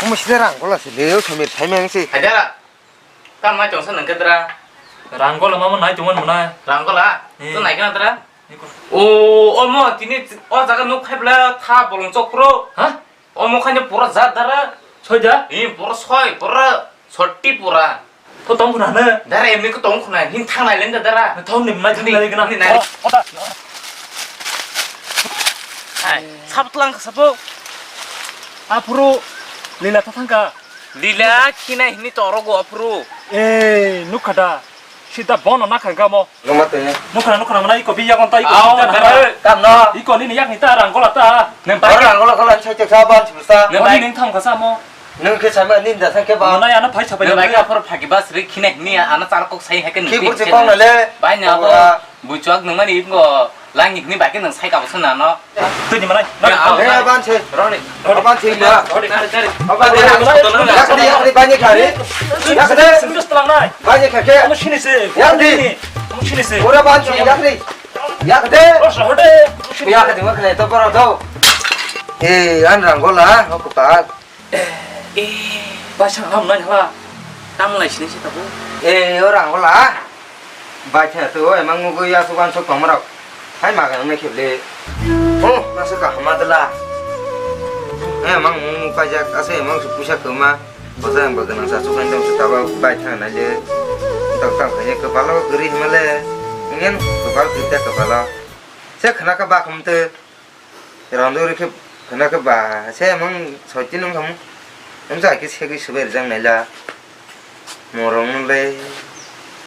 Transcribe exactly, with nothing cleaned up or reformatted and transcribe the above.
Omo sida rang gola se le, o samir saimang se. Haidara. Tam nai tongsa nang kedra. Rang gola mama nai tongman manai. Rang gola. Eh. To nai kana dra. Niko. O, omo tini o jaga nuk khai bla tha bolong chok pro. Ha? Omo khani pura jat dara. Soi da? Hi, pura soi, pura sotti pura. To tong khna ne. Dara emni ko tong khna, hin thang nai lenda dara. Thong ni mai thang nai gna. Ni nai. Oh, oh, da. Hai, sab tlang ka sabo. Apro lila ta thang ka. Lila khina hini toro go apro. Eh, nukha da. Sida bono nakha gamo. Gama tanya. Nukha, nukha mana iko biya kon ta iko. Aw, biya kon ta. Dara. Kam no. Iko nini yak ni ta rang gola ta. Nang bai. Orang gola gola sai cek saban sibsa. Nang bai. Nini thang ka samo. Nang ke sama nin da sang ke ba. Mana ya na phai sabai. Nang bai ka por phagi bas ri khina hini ana char kok sai haken. Ki bursi kong le. Bai na ho. Buchok nang mani ibgo langik ni bai ke nang sai ka bosan na no. Tui ni manai. Ya, aw. Eh, ban se. Roni. Ban se ma. Roni, roni, roni. Ban se. Yakri, yakri, ban se kari. Yakri. Serious tlang nai. Ban se kake. Kamu sini se. Yakri. Kamu sini se. Ora ban se yakri. Yakri. Oh, sahode. Yakri, makne to poro to. Eh, an rang gola, aku pa. Eh, basang ham nai hala. Tam lai sini se tabu. Eh, orang gola. Baitha to emang mugwi asuk ansuk tongmarok. Hai maga nang kheble. Oh, nasa kaham adala. Emang mung mung paijak asa emang su puisa kema. Bosa yang bagan nang sasuk kan dong sutaba baitha nai le. Tak tak kaya kepala geri himale. Ingen kepala kita kepala. Saya kena ke bak hamte. Randori khe khna khe ba se emang soiti nung khamu. Emsa khe segwi swbai rijak naila. Morong nung le